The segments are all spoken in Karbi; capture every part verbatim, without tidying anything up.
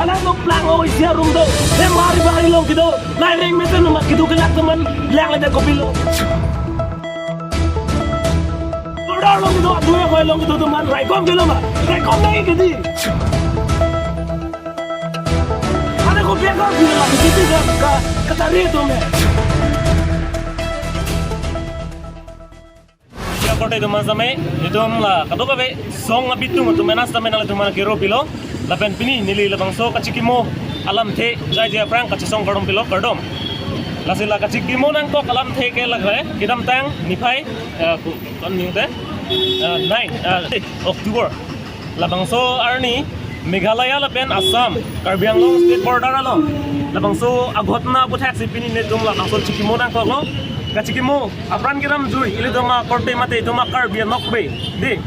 Lang dong plang o isi arum do. Hem bari bari along kedo. Lai reng mesen ma kedo kelak atum aphan. Lang le de kopilo. Border along kedo, adu ahoi along kedo atum aphan. Raikom kelo ma. Raikom nangji kedi. Ane ko bekar bila lagi kiti ka, ka, katari atum he. Ya, korte atum asame, itum la kadokave song abitung atum menas tame nanglitum aphan kero pilo. Lapen pini neli labangso kachikimo alamthe jaiji aphrang kachesong kardom pilo, kardom. Lasi la kachikimo nangkok alamthe ke lake kedamtang niphai, eh, ku-, kon ning te, eh, nine, eh, October. Labangso arni Meghalaya lapen Assam, Karbi Anglong state border along labangso aghotona aputhaksi pini netum labangso chikimo nangkoklo. Kachikimo apran kedamjui ilitum akorte mate itum a-Karbi anokbe, dei.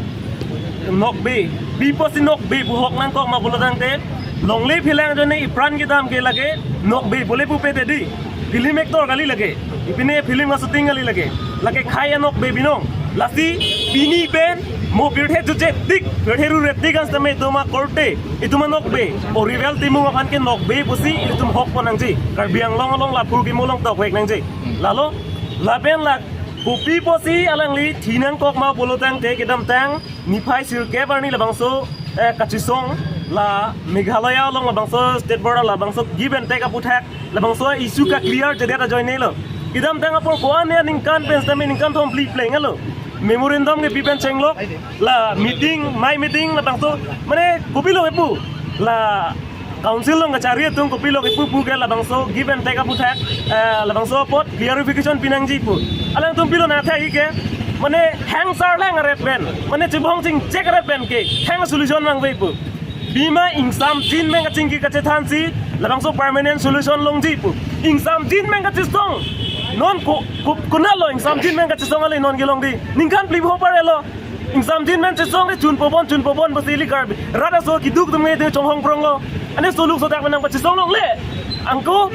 Nokbe. Pi apotsi nokbe pu ahok nangkok ma pulo tangte, longle phelang ajoine ipran kedam ke lake nokbe pule pupe te dei. Film actor kali lake. Ipine film a-shooting kali lake. Lake khei anokbe binong. Lasi pini pen mo pirthe jutje tik, pirthe rure tik an setame itum akorte, itum anokbe, Oriwel Timung aphan ke nokbe pusi itum hok pon nangji. Karbi Anglong along lapu kimo along tokvek nangji. Lalo, lapen la kopi apotsi alangli thi nangkok ma pulo tangte kedamtang niphai sirkep arni labangso, eh, kachesong la Meghalaya along labangso state border labangso give and take aputhak labangso issue ka-clear jedet ajoinelo. Kedamtang apor ko-an aningkan pen setame ningkan thom phli plenglo. Memorandum kepi pen chenglok la meeting, mai meeting labangso mane kopilo kepu la council along kachari atum kopilo kepu pu ke labangso give and take aputhak, eh, labangso apot clarification pinangji pu. Alangtum pilo nangthek ke mane hang sar lang aret pen, mane chibong chingchek aret pen ke hang solution mangve pu. Pima ingsamjin pen kachingki kachethansi labangso permanent solution longji pu. Ingsamjin pen kachesong. Non ko, ko, konatlo ingsamjin pen kachesong ale non kelong dei. Ningkan phli pho parelo. Ingsamjin pen chesong le chun pobon, chun pobon pusi ili Karbi rat aso keduk atum ke chonghong pronglo. Ane soluk sodak pen nangpachesong longle. Anke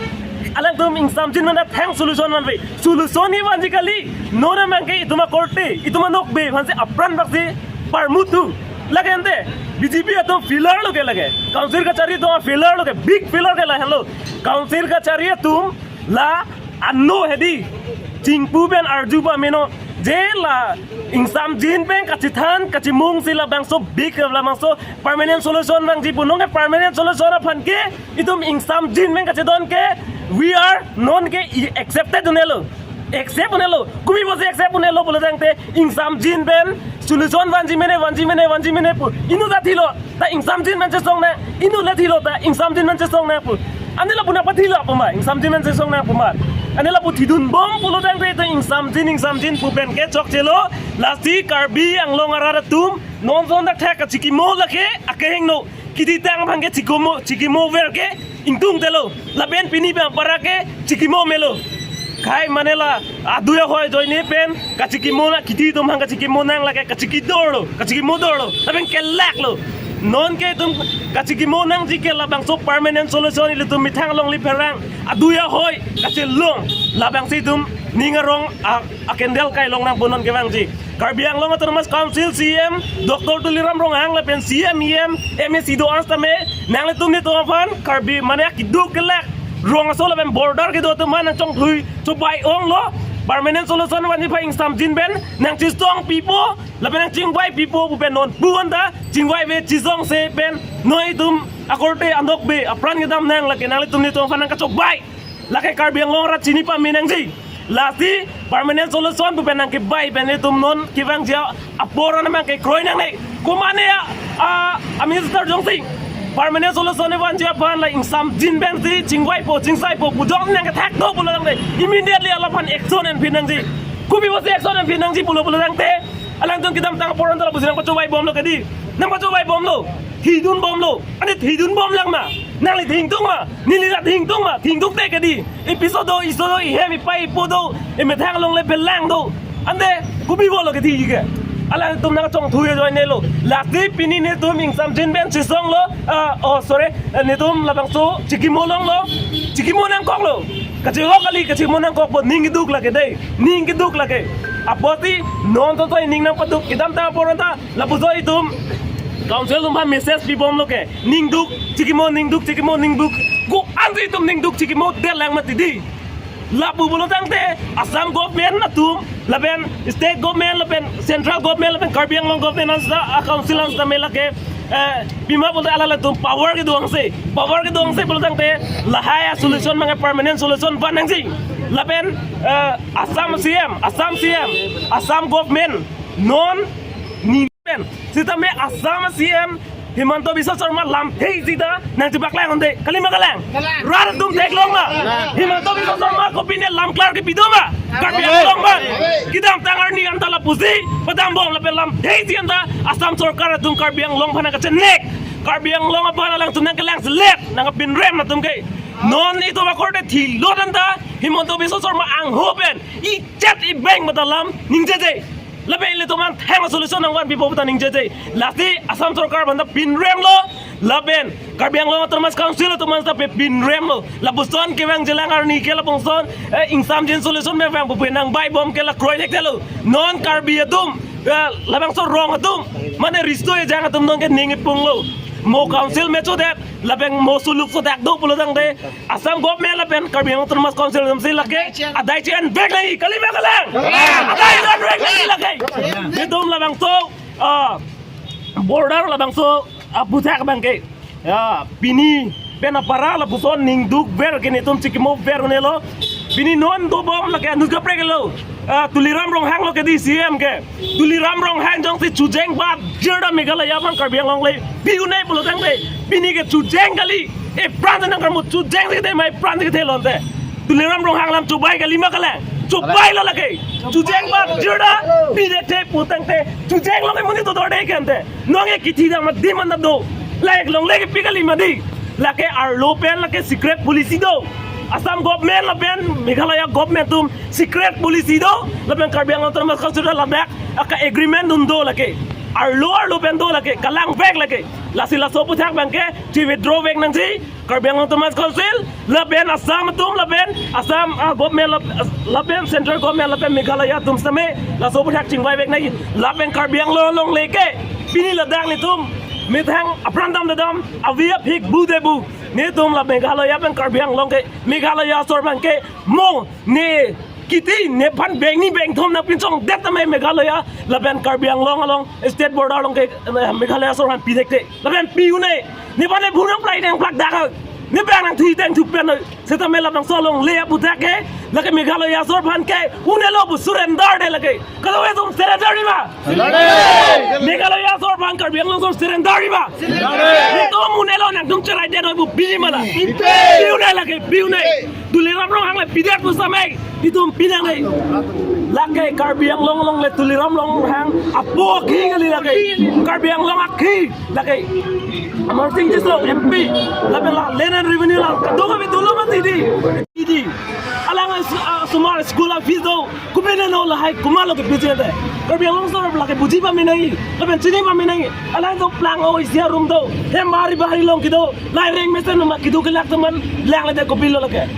alangtum ingsamjin pen athang solution vanve. Solution ni vanji kali. Non amang ke itum akorte, itum anokbe aphansi apran baksi parmutu. Lake ante B J P atum failure lo ke lake. Council kachari atum failure lo ke, big failure ke lahenlo. Council kachari atum la ano hedi. Chingpu pen arju pameno. Je la ingsamjin pen kachethan, kachimungsi labangso big, labangso permanent solution vangji pu, non ke permanent solution aphan ke itum ingsamjin pen kachedon ke we are non ke i accepted un-elo. Accept un-elo. Kopi apotsi accept un-elo pulo tangte ingsamjin pen solution vanji mene, vanji mene, vanji mene pu. Inut ta thilo ta ingsamjin pen chesong nang. Inut le thilo ta ingsamjin pen chesong nang pu. Ane lapu nangpathilo pu ma, ingsamjin pen chesong nang pu ma. Ane lapu thidun bom pulo tangte ta ingsamjin, ingsamjin pu pen ke chokchelo. Lasi Karbi Anglong arat atum non son dak thak kachikimo lake akehingno. Kidi tang aphan ke chikimo, chikimo ver ke ingtungtelo. Lapen pini pen para ke chikimo melo. Khei mane la adu ahoi ajoine pen kachikimo na kidi atum aphan kachikimo nang lake kachiki dorlo, kachikimo dorlo. Lapen kelaklo. Non ke itum kachikimo nangji ke labangso permanent solution ilitum methang along li pherang adu ahoi kachelong. Labangsi itum ning arong a, a candle kailong nangpo non kevangji. Karbi Anglong Autonomous Council C E M Doctor Tuliram Ronghang lapen C E M, E M, M A C do-an setame nanglitum netum aphan Karbi mane keduk kelak rong aso lapen border kedo atum aphan nangchongthui chobai onglo. Permanent solution vanji aphan ingsamjin pen nangchesong pipo lapen nangchingvai pipo pu pen non pu anta chingvaive, chesongse pen non itum akorte anokbe apran kedam nang lake nanglitum netum aphan nangkachobai. Lake Karbi Anglong arat chini pame nangji. Lasi permanent solution pu pen nangkebai pen itum non kevangji apor an amang kekroi nangne. Komane a, a, a Minister Jongsing permanent solution vanji aphan la ingsamjin pensi chingvaipo, chingsaipo pu jong nangkethak do pulo tangte immediately alangphan action enphi nangji. Kopi apotsi action enphi nangji pulo pulo tangte alangtum kedamtang apor an ta lapusi nangpachobai bomlo kedi. Nangpachobai bomlo. Thidun bomlo. Ane thidun bom lang ma. Nangli thingtung ma. Neli la thingtung ma. Thingtung te kedi. Ipi so do, iso do, ihem ipai ipo do. Imethang along le belang do. Ante kopi bolo kedi ke. Alangtum nangchongthui ajoinelo. Lasi pini netum ingsamjin pen chesonglo. Ah, oh, sorry. Eh, netum labangso chikimo longlo. Chikimo nangkoklo. Kachihok kali, kachikimo nangkokpo, ning keduk lake dei. Ning keduk lake. Apotsi non to to ning nangpaduk kedamtang apor anta lapuso itum Council atum aphan message pibomlo ke, ningduk chikimo, ningduk chikimo, ningduk. Ko-ansi itum ningduk chikimo det lang mati di. Lapu pulo tangte Assam government atum lapen state government lapen central government lapen Karbi Anglong government an seta, a council an seta me lake, eh, pima pulote alanglitum power kedo angse, power kedo angse pulo tangte lahai a solution mangke permanent solution van nangji. Lapen, eh, Assam C M, Assam C M, Assam government non ni pen sitame Assam C M Himanta Biswa Sarma lamthe sita nangchepaklang unde, kalima kalang? Kalang. Rat atum theklong ma? Kalang. Himanta Biswa Sarma kopine lam klar kepi do ma Karbi Anglong ma? Kalang. Kedamtang arni anta lapusi padambom lapen lamthe si anta Assam sorkar atum Karbi Anglong aphan nangkachenek, Karbi Anglong aphan alangtum nangkelangselet, nangkapinrem atum ke. Non itum akorte thilot anta Himanta Biswa Sarma angho pen ichet ibeng mata lam ningjeje. Lapen ilitum an thang solution nangvanpipo puta ningjeje. Lasi Assam sorkar aphan ta pinremlo, lapen Karbi Anglong Autonomous Council atum an ta pe pinremlo. Lapuson kevang jelang arni ke lapuson, eh, ingsamjin solution me vang pupe nangbaibom ke la kroidetlo. Non Karbi atum, eh, labangso rong atum, mane risto ejang atum nonke ning ipunglo. Mo council me chodet, lapen mo suluk sodak do pulo tangte Assam government lapen Karbi Anglong Autonomous Council atumsi lake adai che-envek nangji, kalima kalang? Adai che-envek nangji lake. Itum labangso, ah, border labangso, ah, aputhak abangke, ya, pini pen apara lapuson ningduk ver ke netum chikimo ver unelo. Pini non dobom lake anut kapreklo. Ah, Tuliram Ronghang lo ke di C M ke. Tuliram Ronghang jongsi chujeng bat jirda Meghalaya aphan Karbi Anglong le pi un-e pulo tangte, pini ke chujeng kali. Epran nangkarmu chujeng si kethe ma, epran si kethe lo ante. Tuliram Ronghang lam chubai kalima kalang? Chubailo lake. Chujeng bat jirda pidethe pu tangte chujeng lo ke monit dodor de ke ante. Nonke kithi dam adim anta do. Lahai longle kepi kalima di. Lake arlo pen lake secret policy do. Assam government lapen Meghalaya government atum secret policy do. Lapen Karbi Anglong Autonomous Council ladak aka agreement dun do lake. Arlo arlo pen do lake. Kalangvek lake. Lasi laso aputhak abangke chi-withdraw vek nangji. Karbi Anglong Autonomous Council, lapen Assam atum, lapen Assam, ah, government, lap-, lapen central government, lapen Meghalaya atum sitame laso aputhak chingvaivek nangji. Lapen Karbi Anglong along lake pini ladak netum methang apran dam dadam, avi aphik bu de bu. Netum la Meghalaya pen Karbi Anglong ke, Meghalaya asor abangke mo ne kiti nephan bengni bengthom nangpinchongdet tame Meghalaya lapen Karbi Anglong along state border along ke, eh, Meghalaya asor aphan pithekthe. Lapen pi un-e, nephan ne bhunang plai nangplak dak. Nephan nangthui tang thupen. Setame labangso alongle aputhak ke, lake Meghalaya asor aphan ke unelo pu surrender de lake. Kado-ve atum surrender di ma? Surrender. Meghalaya asor aphan Karbi Anglong asor surrender di ma? Surrender. Itum unelo nangtum cherai det noi pu pi ma la? Pi. Pi un-e lake, pi un-e. Tuliram Ronghang le pidet pu samai itum pi nangne. Lake Karbi Anglong along le Tuliram Ronghang apo akhi kali lake. Karbi Anglong akhi lake. Amarsing Tisso M P, lapen la Land and Revenue la kadokave me dolo mati di. Di. Alang as-, ah, osomar school a fees do, kopine lo lahai komatlo kepi chete. Karbi Anglong asor lake buji pame nangji, lapen chini pame nangji. Alangtum plang o isi a room do, hem bahari bahari along kedo, lahai reng mesen ma kedo kelak atum an langledet kopilo lake.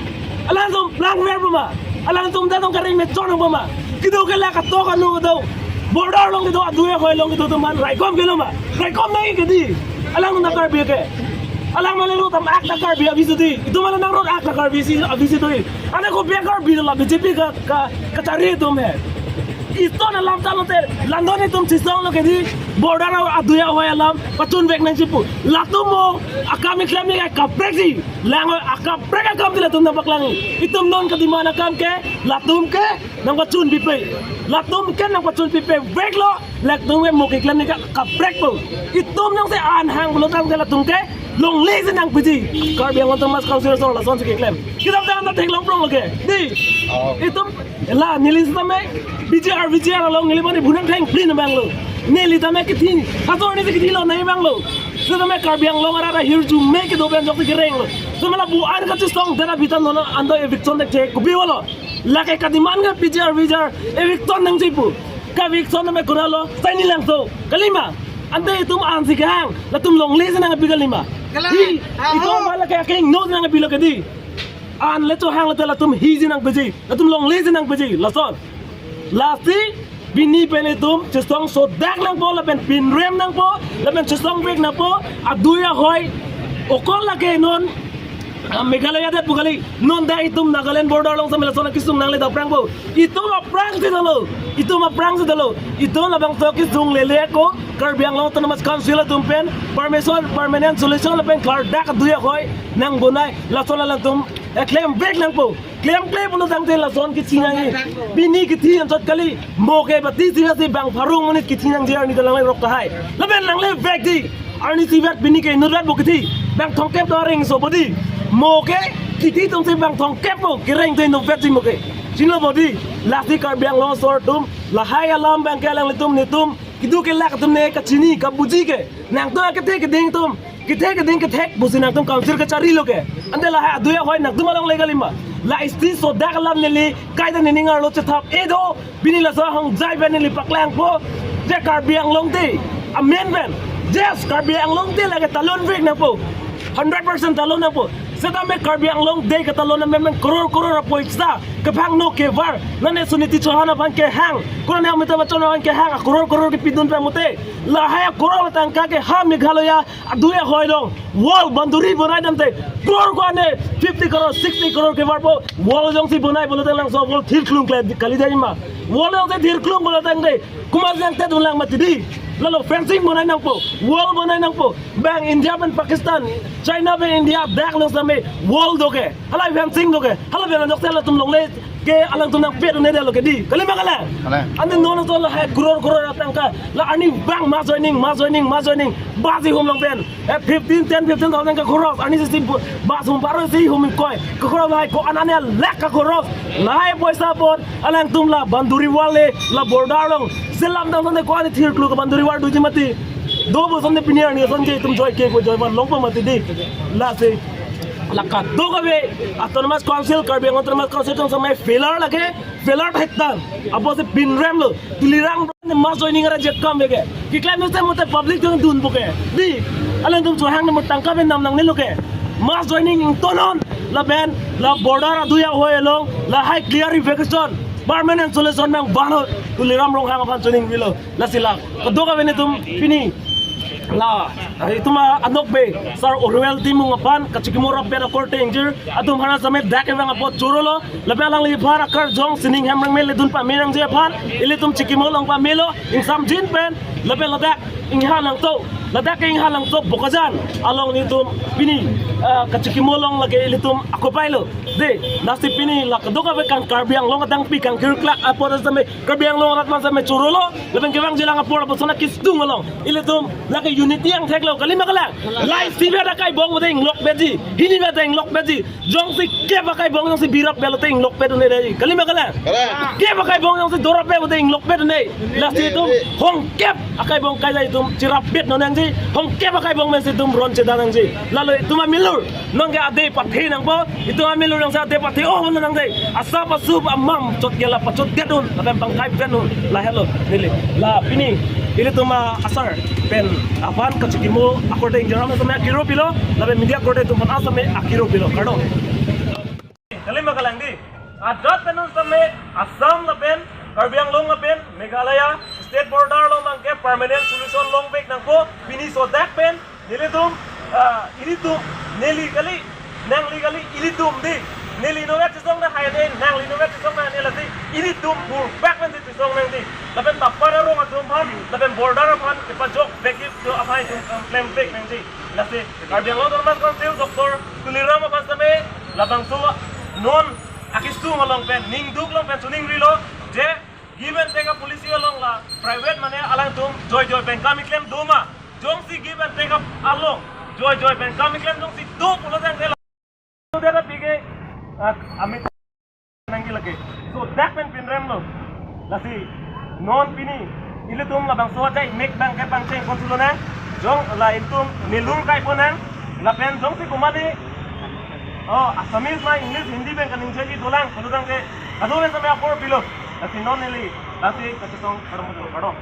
Alangtum plangver puma, alangtum ta tong kareng me chon puma. Kedo kelak atok anu kedo, border along kedo, adui ahoi along kedo atum an raikom kelo ma? Raikom nangji ke di. Alang na Karbi ke. Alang mane ro tam ak ta Karbi avi si di. Itum mane nang rot ak ta Karbi si avi si do. Ane kopi a Karbi la B J P ka, ka, kachari atum he. Itum alam ta lote, la non itum chisonglo ke di, border a adui ahoi alam pachunvek nangji pu. Latum mo akam keklem ni kaprek si. Lang akaprek akam si latum nangpaklang. Itum non kedemand akam ke, latum ke nangpachun pipe. Latum ke nangpachun pipeveklo, latum ke mo keklem ni ka, kaprek po. Itum nang se an hang pulo tangte latum ke longle si nangpiji. Karbi Anglong Autonomous Council asor lasonsi keklem. Kedamtang ta theklong prong lo ke. Di. Oh. Itum la neli setame B G R, V G R along neli mane bhunang thengpli nang abanglo. Neli tame kithi, asor ni si kithilo nai abanglo. Setame Karbi Anglong arat ahirjume kedo pen jok si kerenglo. Setame lapu an kachesong dera bita nono ando eviction dekche kopi valo. Lake kademand ke P G R V G R eviction nangji pu. Ka eviction name kuralo, sai neli langso. Kalima. Ante itum ansi kehang, latum longle si nangpi kalima. Kalang. Hi, ah, itum oh. Bala ke akeng no nangpilo ke di. An le chohang le latum hi si nangpiji, latum longle si nangpiji, lason. Lasi, Pini pen itum chesong sodak nangpo, lapen pinrem nangpo, lapen chesong vek nangpo, adui ahoi, okol lake non, ah, Meghalaya det pu kali, non dak itum Nagaland border along samela sona kesung nangle daprangpo. Itum aphrangsi dolo, itum aphrangsi dolo, itum labangso kesung lele ako, Karbi Anglong Autonomous Council atum pen, permission, permanent solution lapen klardak adui ahoi nangbonai, lason alangtum, eh, klem vek nangpo. Klemkle pulo tangte lason kithi nangji. Pini kithi anchot kali. Mo ke bati sivasi bang pharo monit kithi nangji arni ta langle rok tahai. Lapen nangle vekji. Arnisi vet pini ke inutvet bo kithi. Bang thomkep do areng so bodi. Mo ke kithi atumsi bang thomkep bo kereng do inutvetji mo ke. Chinilo bodi. Lasi Karbi Anglong asor atum. Lahai alam bang ke alanglitum netum. Kedo kelak atum ne kachini kabuji ke. Nangtum kethe keding atum. Kethe keding kethek pusi nangtum council kacharilo ke. Ante lahai adui ahoi nangtum along legal ima. La isti sodak alam neli kaita nening arlo chethap-e do. Pini laso ahongjai pen neli paklangpo. Je Karbi Anglong te. Amen pen. Yes, Karbi Anglong te lake talon vek nangpo. Hundred percent talon nangpo. Setame Karbi Anglong te katalon amen pen crore crore apoisa. Kephangno kevar. Nane Suniti Chauhan aphan kehang. Kurang Amitabh Bachchan aphan kehang. Crore crore kepidun pen mute. Lahai crore tangka ke ha Meghalaya adui ahoi along wall boundary bonai damte crore ko ane fifty crore, sixty crore kevarpo wall jongsi bonai pulote langso wall thirklung kle kali dai ma. Wall jongsi thirklung pulo tangte komat jangte dunlang mati di. Lalo fencing bonai nangpo, wall bonai nangpo. Bang India pen Pakistan, China pen India dak lo same wall do ke. Halai fencing do ke. Halai pen anjok sel atum longle ke alangtum nangpet un-e detlo ke di. Kali ma kali? Kali. Ante non to lahai crore crore atangka. La arni bang mass joining, mass joining, mass joining. Bus ihum along pen. Eh, fifteen, ten, fifteen thousand ka khoros. Arnisi bu-, bus hum pharo si hum ingkoi. Ka khoros lahai ko-an ane lakh ka khoros. Lahai poisa apot alangtum la boundary wall le, la border along. Selam dam sande ko-an thirklung ka boundary wall doji mati. Do bo sande pini arni sande itum joi ke ko joi van longpo mati di. Lasi. La kadokave Autonomous Council, Karbi Anglong Autonomous Council atum samai failure lake, failure thektan. Apotsi pinremlo, Tuliram mass joining ara jekam veke. Keklem nuse mute public atum dunpo ke. Di, alangtum chohang ne mo tangka pen nam nangnelo ke. Mass joining ingtonnon, lapen, la border adui ahoi along, lahai clarification, permanent solution nangvannon, Tuliram Ronghang aphan choningrilo. Lasi la kadokave netum pini la itum anokbe Sar Orwell Timung aphan kachikimo rapet akorte ingjir atum aphan same dak kevang apot chorolo lapen alangliphan akarjong sining hem rengme ledun pame nangji aphan ilitum chikimo long pamelo ingsamjin pen lapen ladak Ingha Langso ladak ke Ingha Langso Bokajan along netum pini, ah, kachikimo long lake ilitum akopailo de lasi pini la kadokave kan Karbi Anglong adang pi kangkir klak apot same Karbi Anglong arat man same chorolo, lapen kevang jilang apor apot sona kistung along. Ilitum lake unity angtheklo, kali ma kali? Lahai sivet akai bong mate inglok beji, hini mate inglok beji. Jongsi kep akai bong jongsi birap belo te inglok pet un-e dei, kali ma kali? Kali. Kep akai bong jongsi dorap belo te inglok pet un-e. Lasi itum hongkep akai bong kaisa itum chirap pet non nangji. Hongkep akai bong mensi itum ron chedan nangji. Lalo itum amilur nonke ade pathe nangpo. Itum amilur nangsi ade pathe oh nangji. Asap asup amam chot gela pachot gedun. Lapen bangkai pen un. Lahelo neli. La pini ilitum asar pen aphan kachikimo akorte ingjir atum same akiro pilo. Lapen media akorte atum aphan same akiro pilo. Kardom. Kali ma kali di. Adat pen un same Assam lapen Karbi Anglong lapen Meghalaya state border along abangke permanent solution longvek nangpo pini sodak pen nelitum, ah, ilitum, neli kali, nangli kali, ilitum di. Neli novet chesong tahai ne, nangli novet chesong tahai ne lasi, ilitum pur bak pen chesong nangji. Lapen tapar arong atum aphan, lapen border aphan, kepajokvek itum aphan itum klemvek nangji. Lasi, Karbi Anglong Autonomous Council, Doctor Tuliram aphan same, labangso non akisung along pen, ningduk along pen, choningrilo, je, give and take a policy along la, private mane alangtum, joi joi pen kam keklem doma, jongsi give and take a along, joi joi pen kam keklem jongsi do pulo tangte la. Dera pike, ah, amit nangji lake. So, dak pen pinremlo. Lasi, non pini, ilitum labangso ajai mek abangke pangcheng konsulo nang, jong la itum milur kai po nang, lapen jongsi kumani, oh, Assamese ma English Hindi pen kaningjeji dolang, pulo tangte, kado pen same apor pilo. Lasi non neli, lasi kachesong kardom kardom.